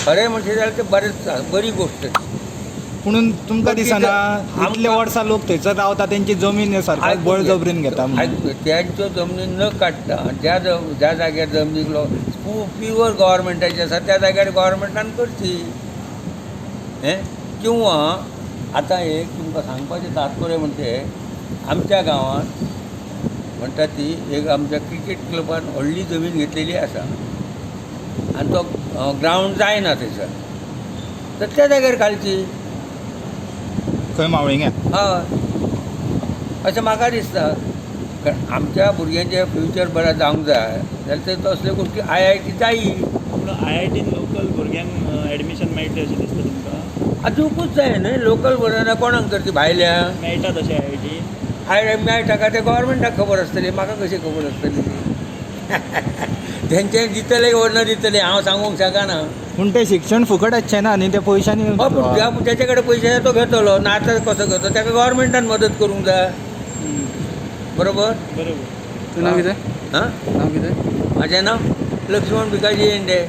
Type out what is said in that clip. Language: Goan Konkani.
खरें म्हणशें जाल्यार तें बरेंच बरी गोश्ट. पुणून तुमकां पण दिसना कितें- इतले वर्सां लोक थंयसर रावता, तेंची जमीन सरकार बळजबरीन घेता म्हणून? आयकून घे, त्यांच्यो जमनी न काडटा ज्या जाग्यार जमनीक प्युअर गव्हर्मेंटाची आसा त्या जाग्यार गव्हर्मेंटान करची हें. किंवा आतां एक तुमकां सांगपाचें तात्पर्य म्हणजे आमच्या गांवांत म्हणटा ती एक आमच्या क्रिकेट क्लबान व्हडली जमीन घेतलेली आसा आनी तो ग्रावंड जायना थंयसर, तर त्या जाग्यार घालची. खंय, मावळिंग्यां? हय, अशें म्हाका दिसता, कारण आमच्या भुरग्यांचें फ्युचर बरें जावंक जाय जाल्यार ते तसल्यो गोश्टी आयआयटी जायी. पूण आयआयटीन लोकल भुरग्यांक एडमिशन मेळटलें अशें दिसता तुमकां? आतां दिवकूच जाय न्हय लोकल भुरग्यांक. कोणाक तर ती भायल्या मेळटा तशें आयआयटी? I मेळटा काय तें गव्हर्मेंटाक खबर आसतली, म्हाका कशी खबर आसतली? तेंचे दितले वो न दितले हांव सांगूंक शकना. पूण तें शिक्षण फुकट आसचें ना न्ही, ते पयशांनी. हय, पूण ज्याचे कडेन पयशे आसा तो घेतलो ना, आतां कसो घेतलो? ताका गव्हर्मेंटान मदत करूंक जाय, बरोबर? बरोबर. तुझं नाव कितें? हां? नाव कितें? म्हाजें नांव लक्ष्मण भिकाजी येंडे.